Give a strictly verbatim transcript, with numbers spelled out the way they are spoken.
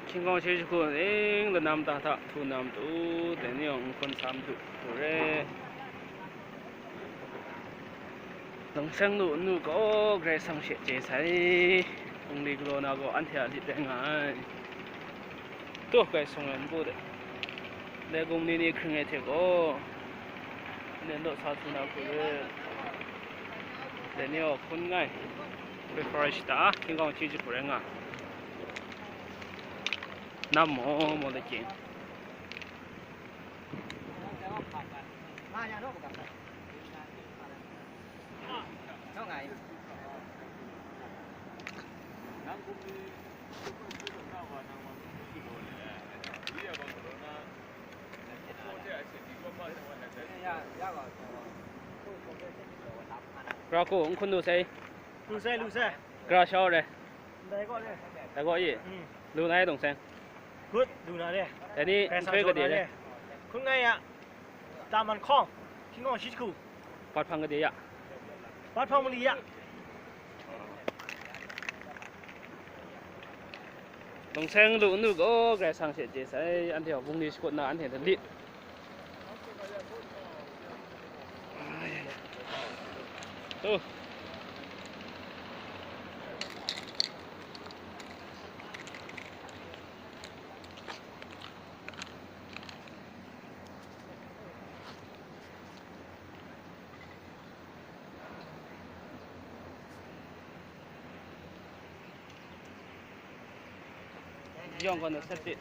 Hkying gaw shi jahku ning lanam ta hta htu na matu, dai ni yawng n hkawn sa matu hku re. Lungseng lu nnu gaw Karai Kasang she chye sai, bungli galaw na gaw anhte a lit rai nga ai. Tu, Karai Kasang rai npu de, dai bungli ni hkring ai hte gaw, nen daw sa htu na hku re. Dai ni gaw hkun ngai, preparation ta, hkying gaw shi jahku rai nga. Nam maw, maw le kying. Gara hku, n hkun lu sai. Lu sai, lu sai. Gara shau re. Ndai gaw re. Ndai gaw ye. Mm. Lu na ye dong seng. Good, lu na re. Dai ni, Karai Kasang nhtoi gade re. Hkun ngai ya. Taman hkawng, hkying gaw shi jahku. Bat hpang gade ya. Bat hpang mali ya. Lungseng lu nnu gaw Karai Kasang she chye sai, anhte gaw bungli shakut na anhte hte lit. Tu. Yawng gaw na sat pyi.